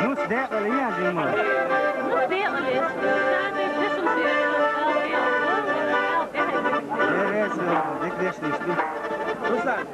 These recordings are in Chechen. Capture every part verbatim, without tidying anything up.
Nus deq'al ya, Dima. Nus deq'al ya. Ruslan.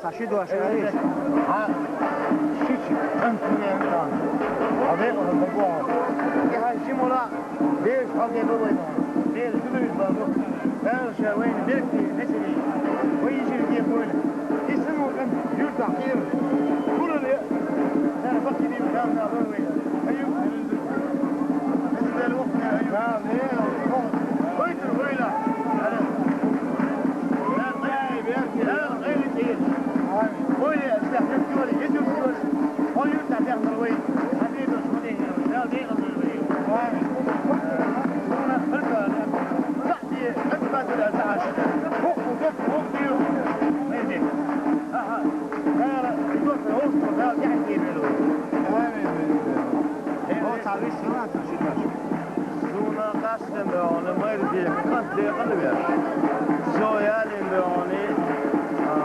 Са ши дош аьлча. Хьа, ши чу, кӀант вуьйр ван. Хьа декъала дан гуо. И хьай ши мула, бераш хьо де бу вай. Бераш дуьйр бан бу. Дала ша вайна беркате несаре. Вай йижарий де бойла. И са мула кӀант юртахь кхера. Хулар я. Дала баккхий дийна, Дала, Дала вай. Аюб, Аюб. Дала воккха, Аюб. Дала, Дала. Вай тур, вай ла. Дала, Дала, Дала, Дала. Амин. Суна къаьстина бохуна, майрден кӀант декъала веш. Со ялийна бохуна, а,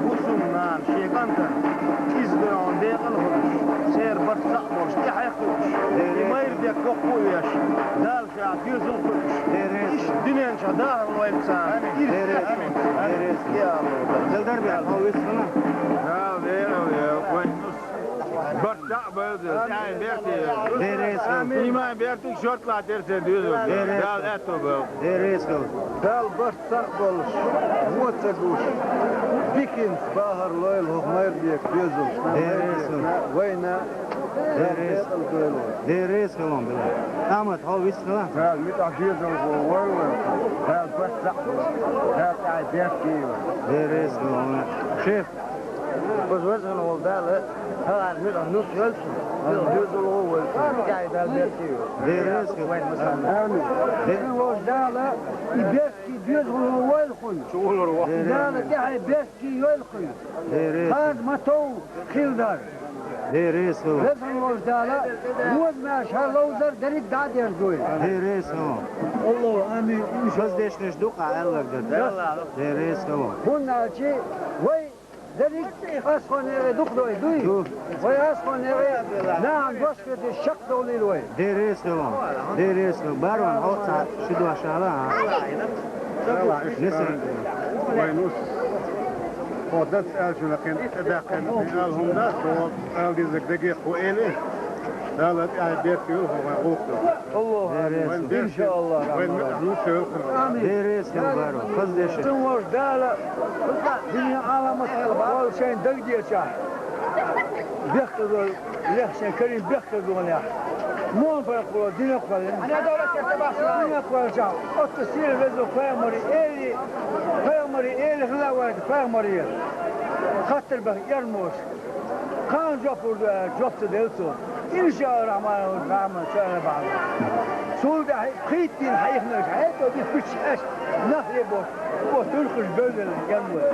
бусулба нана шен кӀантана, иза бохуна декъала хуьлуш, церан барт цхьаъ болуш, тӀаьхье а хуьлуш, и майрден кхоккха а веш, Дала ша доьзал хуьлуш. Иштта дуьнен чохь дахар лойла царна. Деррес, деррес. Дала дарбехь, хьо висхана. Дала вера ве, вай. Барт цхьаъ бойла, тӀаьхье берте. Деррес. Амин. Иман бертиг шорт латтера церан доьзална. Деррес. Дала аьтто бойла. Деррес. Дала барт цхьаъ болуш, вон ца гуш, диканца бахар лойла хӀокху майрден доьзалшна, деррес, майрденна, вайна. Деррес. Дала декъала дойла. Деррес хилон била. Ахьмад, хьо вист хила? Дала муьтӀахь доьзалхо войла вай. Дала барт цхьаъ бойла. Дала тӀаьхье беркате йойла. Деррес хилон. Шеф. База везан волу Дала, хьалхара муьтӀахь нуц йойла цунна. Доьзалхо войла цунна. ТӀаьхье Дала беркате йойла. Деррес хилон. Амин. Де- Везан волчу Дала, и беркате доьзалхо войла хьуна. Дала тӀаьхье беркате йойла хьуна. Деррес. Хаза ма тов хилла дара. Деррес хило. Везан волчу Дала, вон маьрша ловзар дерриг дӀа а дерзойла. Деррес хило. Аллаху амин. Хаза дешнаш ду-кх аьлларг дара. Деррес хило. ХӀунда аьлча вай дерриг асхонера дукха дой дуй? Ду. Вай асхонера нахана дош хеташ шакдовлийла вай. Деррес хило. Деррес хило. Барон, хьо цхьа ши дош ала, а? Нисса. Вайн уьш. Хьо дац аьллачунна кхин тӀе даьккхина, ала хӀума дац, хьо ала дезарг дагех хӀу эли. Дала тӀаьхье беркате йойла хьо вайн гӀуллакх. Аллаху амин. Вайн беркате. Иншааллах. Вайн муьтӀахь нуц йойла хьо. Амин. Деррес хило, барон. Хаза дешнаш. Цуьнан волчу Дала дуьнен Ӏаламат хьала бала шайна дагадеъча. Бехказо Лехча Карим бехказонехь. Муха пайхамаро динах кхоьллина? Динах кхоьллинчохь, оццу сийлахь везачу пайхамаре эли, пайхамаре эли хила а вайта пайхамаре. Хаттар баха эрмоша. Кхана жоп лур ду аьлла, жоп ца делла цо. Иншааллаху рахьман, рахьман, шайна бахьана. Цул тӀаьхьа кхийттина хьайхнарш, хьайто дика бича аьшка нах ле бохуш. Оцу туьлхаш бевлла генвай.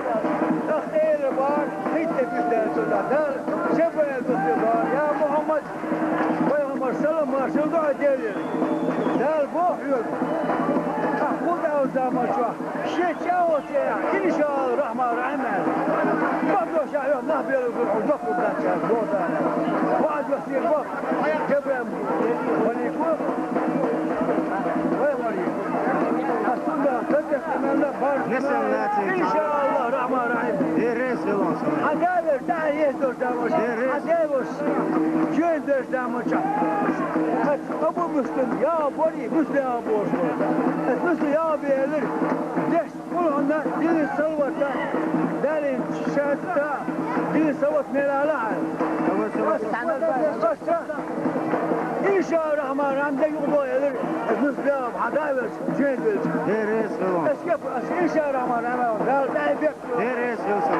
ТӀаккха эла бахара, хӀитта тӀе бисдара цо, Дала Жабраил духе бахара: «Я Мухьаммад, пайхамар, салам-маршалла ду хьуна Делера. Дала боху хьоьга, ахь хӀун даьлла заман чохь, шен чӀагӀо ца яхь, иншаалла, рахьман, рахьим аьлла. Бакъдолуш ахь хьоьга нах белла гур хьо, жоп лур дац аьлла, боху Дала». ВаьӀда йоцийла боху Жабраил малико. Вай вари. Ас цундела тезет мелла бар. Несал наций. Иншааллах, рахьман рахьим. Деррес хилон сан. Хьан да веш, да ес дош да ваш. Деррес. Хьан да ваш. Чуьн дош да мача. Ас Абу Муслим, я бори, Муслим я бош. Ас Муслим я белир. Деш Муьлххьанна динан салават а, Далин шаьтта динан салават мелала хьан. Аса, иншаалла, рахьман, рахьман, де юкъадо элира, аса нус бегӀам хьан да а велча, жен велча. Деррес хило. Аса кеп, аса, иншаалла, рахьман, рахьман, Дала тӀаьхье беккхо. Деррес хило сан.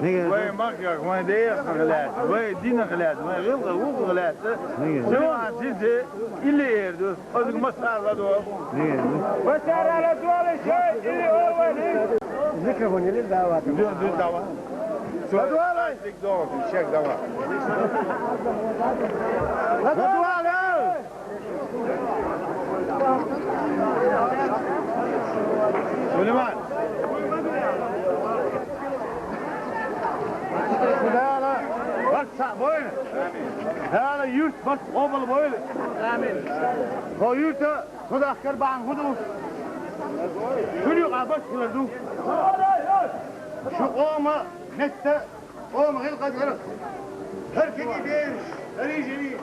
Вай, махках, вай дехах лаьца, вай динах лаьца, вай гӀиллакх-гӀулакхах лаьца. Сулейман, ди-ди, илли эр ду. Озуг массара ладогӀа. Массара ладогӀа, шоай илли эр ду. Микрофон или давай. Ду, ду, давай. ЛадогӀа. Дик догӀа, шек давай. ЛадогӀа. Сулейман. Дала барт цхьаъ бойла. Дала юрт барт къобал бойла. Амин. Хьо юрта хьо дахкар бахьан хӀун ду? Шун юкъа барт хилар ду. Шу къома метта Ома гӀилкъа цӀерах. ХӀара кегий бераш, хӀара йижарий,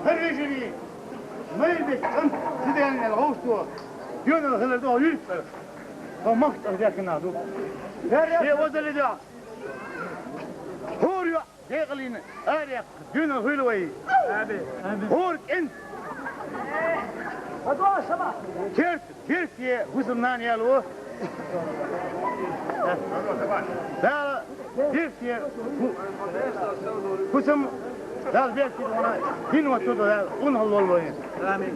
хӀара вежарий. Майрбек кӀант Сидаьннел гӀовсто доьналла хилар ду хьо юьрта цӀерах. Хьо махка цӀерах даьхкина нах ду. Шен вазалли дуьхьа. ХӀора йоӀ декъалийна араяьккха доьналла хуьйла вай. ХӀора кӀентан керта Берте хӀусамнана ял ву. Дала берте хӀу-, хӀусам, Дала берте дона, дин ва туда Дала, къонахалла волва.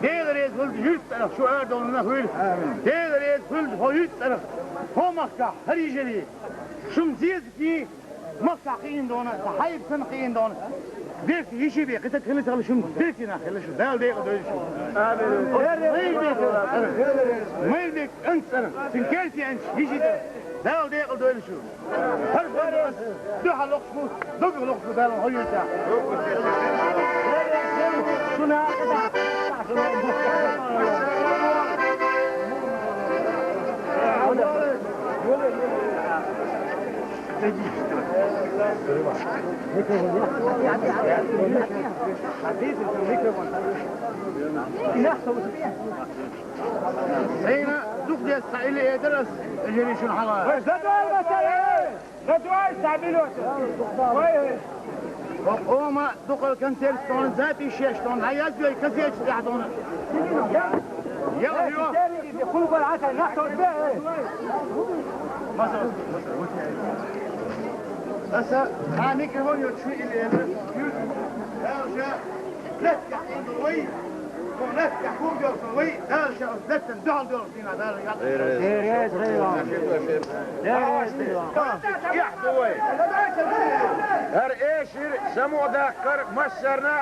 Дела реза хуьлда юьрта цӀерах шу арадовларна хуьйла. Дела реза хуьлда хьо юьрта цӀерах, хьо махкахь, хӀара йижарий. Шун зезагий, Махкахь кхиъна дона, хьайба санна кхиъна дона. Берте йиший бе, кхин стаг хила ца хилла шун, берте нах хила шу. Дала декъал дойла шу. Майрбек, Майрбек кӀант цӀерах, цун керте анча йиший дар. Дала декъал дойла шу. ХӀара бала ас дуьхьа локхуш бу, дог локхуш бу Дала хьо юьртахь. Шуна Хьайна дукха деза цхьа илли эдар ас, эжарий, шуна хьала. Хьо къома дукхал концерт тӀона, запись еш тӀона, дӀаяздой кассеташ тӀехь тӀона. Яла йо. Аса хьа микрофон йоцуш шу илли эдар. Дала ша лаьттахь хӀинца вай, хӀу лаьттахь хӀума доьлху вай, Дала ша оцу лаьттан дуьхьал доьлху дийнахь Дала яхь. Эхь ду вай. ХӀара эшар самукъадаккхар массарна